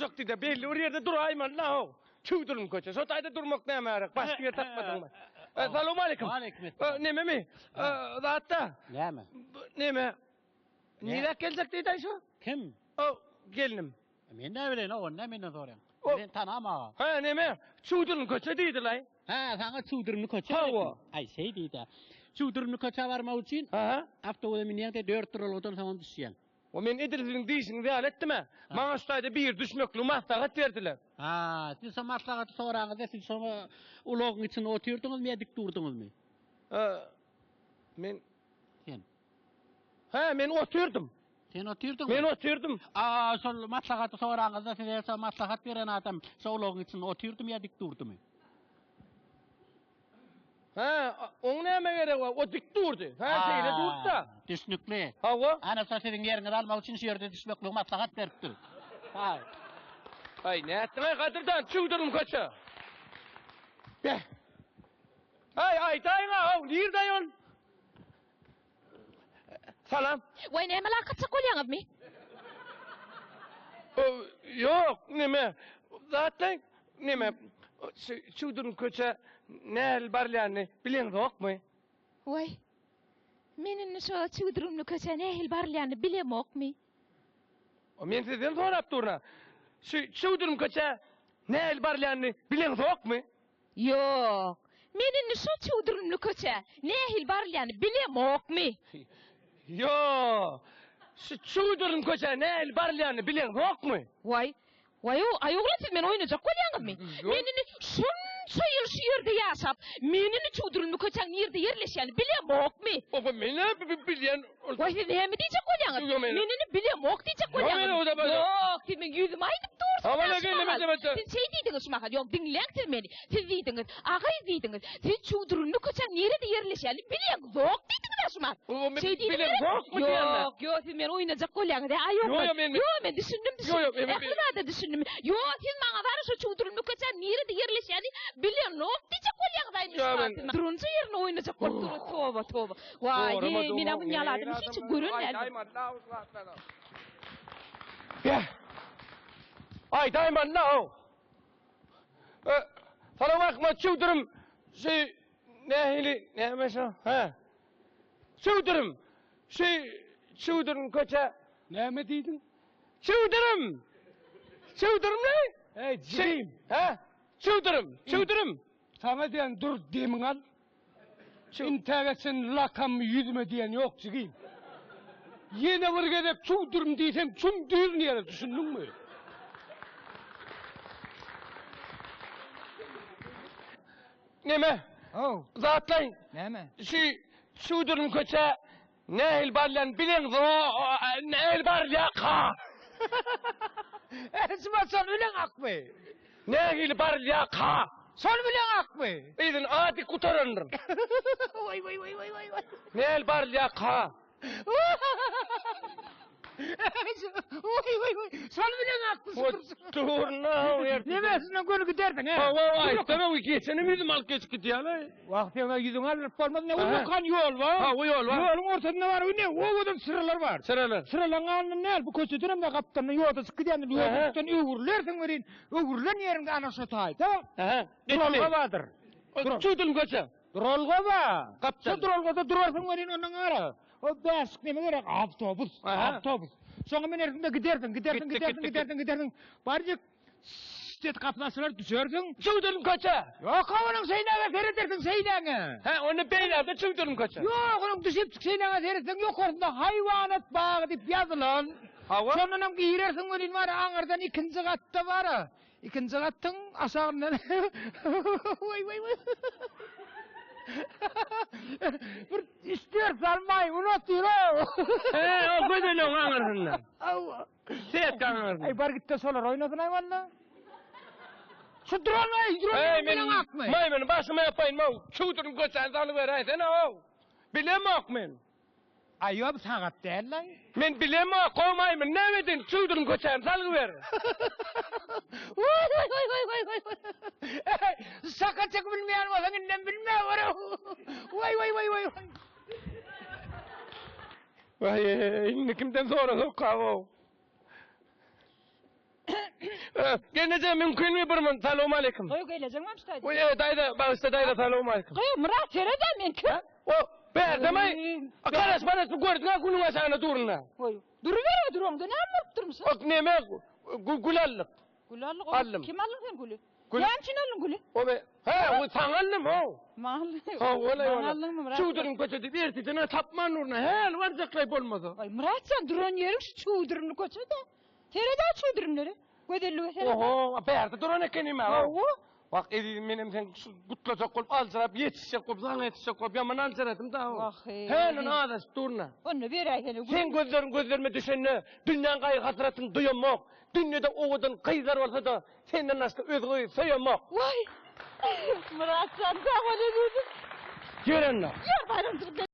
durjak diýdi. Belli bir ýerde duraýmaly-la how. Çüwdürim köçe. Şo taýda durmak näme gerek? Başga ýer tapmadyňmy? Salowmaleýkim. Waleýkim esselam. Nememi? Zatda. Näme? Neme? Nirä geljek diýdi şu? Kim? O gelnim. Men näme bileýin, o näme menden soraýaň? Men tanam aga. Ha, neme? Çüwdürim köçe diýdilaý. Ha, saňa çüwdürimli köçe. Hawa. Aý, şeý diýdi. Çüwdürimli köçä barmak üçin Ha. awtobusa münýäň-de dört duralgadan soňam düşýäň. O men edil siziň diýşiňiz ýaly etdim-ä. Maňa şu taýda biri düşmekligi maslahat berdiler. Ha, siz şo maslahaty soraňyzda siz şo ulagyň içinde otyrdyňyzmy ýa dik durduňyzmy? Ha, men Sen. Ha, men otyrdym. Sen otyrdyňmy? Men otyrdym. A, şol maslahaty soraňyzda size şo maslahat beren adam şo ulagyň içinde otyrdymy ýa dik durdumy? Hä, oň näme geregi bar? O dik durdy. Hä, şeýle durdy-da. Düşnükli. Hawa. Ana şo siziň ýeriňizi almak üçin şu ýerde düşmekligi maslahat beripdir. Ha. Aý, nätdiň-aý, gadyrdan, çüwdürim köçe. Beh. Aý, aýdaýyň-a, haw, nirde-aý ol? Salam. Waý näme lakatjak bolýaňyzmy? Ýok, neme, zatlaý, neme, çüwdürim köçe nähili barylýanyny bileňzokmy? Waý, men indi şo çüwdürimli köçä nähili barylýanyny bilemokmy? Men sizden sorap durna. Şu çüwdürim köçä nähili barylýanyny bileňzokmy? Ýok. Men indi şo çüwdürimli köçä nähili barylýany bilemokmy? Ýok. Şu çüwdürim köçä nähili barylýany bileňzokmy? Waý, waý, aý oglan siz meni oýnajak bolýaňyzmy? Men indi şunça ýyl şu ýerde ýaşap, men indi çüwdürimli köçäň nirde ýerleşýänini bilemokmy? Oba men-ä bilýän. Waý siz näme diýjek bolýaňyz? Men indi bilemok diýjek bolýaňyz. Ýok, siz meň ýüzüme aýdyp dursuňyz şu mahal. Siz şeý diýdiňiz şu mahal. Ýok, diňläň siz meni. Siz diýdiňiz, agaý diýdiňiz. Siz çüwdürimli köçäň nirede ýerleşýänini bileňzok diýdiňiz-ä şu mahal. Şeý diýdiňiz. Ýok, ýok, siz meni oýnajak bolýaňyz-ä. Aý ýok. Ýok, men düşündim, düşündim. Ähli zada düşündim. Ýok, siz maňa bary şo çüwdürimli köçäň nirede ýerleşýänini bilenok diýjek bolýaňyz-aý indi şu mahal siz. Durunja ýerinde oýnajak bolup dur. Toba, toba. Waý, heý, men-ä muny ýaly adamy hiç gören däldim. Beh! Aýdaýman-da-ow! Salowmaleýkim, çüwdürim, şu nähili, näme şo, hä? Çüwdürim, şu çüwdürim köçe. Näme diýdiň? Çüwdürim! Çüwdürim ne? Eý, jigim! Hä? Çüwdürim, çüwdürim! Saňa diýen dur, demiňi al. Intäge çenli lakammy ýüzüme diýen ýok jigim. Ýene bir gezek çüwdürim diýseň çümdürin ýere düşündiňmi? Neme? Haw. Zatlaý. Näme? Şu çüwdürim köçä nähili barylýan bileňzo, nähili barylýaka? Şuma şol bilen akmy? Nähili barylýaka? Şol bilen akmy? Yzyny ady gutarandyr. Waý waý waý waý waý waý. Nähili barylýaka? Waý waý waý. Şol bilen akmy? Durna. Nemesinden göni giderdiň he? Hawa, aýtsana, geçenem ýüzüm alyp geçip gidýär-le. Wah, seň ýüzüňi aldyryp bolmaz, ne ullakan ýol bar. Ha, o ýol bar. Ýoluň ortasynda bar, ne owadan çyralar bar. Çyralar. Çyralaryň alnynda däl, bu köçeden hem-de gapdalyndan ýoda çykyp gidýändir. Ýoda öwrülersiň welin, öwrülen ýeriňde ana şo taýda Aha. duralga bardyr. Çüwdürim köçe. Duralga bar. Gapdal. Şo duralgada durarsyň welin ondan gara. O bäşlik neme gerek? Awtobus. Awtobus. Şoňa münersiň-de gidersiň, gidersiň, gidersiň, gidersiň, gidersiň. Barjyk Şşşt gapy açylar düşersiň. Çüwdürim köçe. Ýok, onuň şeýläge seredersiň şeýläňe. Hä, onda beýlerde çüwdürim köçe. Ýok, onuň düşüp şeýläge seretseň ýokarsynda haýwanat bagy diýip ýazylan. Hawa. Şondanam girersiň welin bar aňyrdan ikinji gatda bar. Ikinji gatdyň aşagyndan Waý waý waý. Bir üç-dört sany maýmyn otyr-ow. Hä, o gözenegin aňyrsynda. Hawa. Setka aňyrsynda. Aý bar gitde şolar oýnasyn aý walla. Şu duran aý, duran Eý, men bilen akmy? Maýmyny başyma ýapaýyn, maw. Çüwdürim köçäni salyberäýsene-ow. Bilemok men. Aý ýok, sagat däl-laý. Men bilemok, gowy maýmyn, näme edeýin, çüwdürim köçäni salgy ber. Waý waý waý waý waý waý. Eý, şaka çekip bilmeýän bolsaň indem bilme, Waý waý waý waý. Waý, indi kimden sorasak-a-ow. Gelneje mümkinmi bir mun? Salowmaleýkim. Goý gelejek şu taýda. Oý, daýza, bagyşla daýza, salowmaleýkim. Goý Myrat seret-ä men kim? O, bärdemi? Garaş, garaş, bu gördüň-ä günüň aşagynda durun-a. Goý, duruber-ä duraňda näme bolup durmuşyň? Ok, neme, gül aldyk. Gül aldyk, Aldym. Kim aldyň sen güli? Gül. Näme üçin aldyň güli? O be, he, o saňa aldym, ho. Maňa aldyň. Ha, ola, Maňa ola. aldyňmy Myrat? Çüwdürim köçe diýip, erteden tapman durna, häli barjaklaý bolmasa. Aý, Myrat jan, duran ýeriň şu çüwdürimli köçe-de. Seret-ä çüwdürimlere. Gözellige seret. Oho, bärde duran ekenim-ä. Hawa. Wah, ezizim, menem sen şu gutlajak bolup, aljyrap, ýetişjek bolup, saňa ýetişjek bolup, ýaman aljyradym da. Wah, eý. Häli azaşyp durna. Onda beräýsene gül. Seň gözleriň gözlerime düşende, dünýäň gaýgy-hasratyny duýamok. Dünýede owadan gyzlar bolsa-da, senden başga özgeyi söýemok. Waý! Myrat jan, sag bol ezizim. Ýör onda. Ýör, baýramçylyk.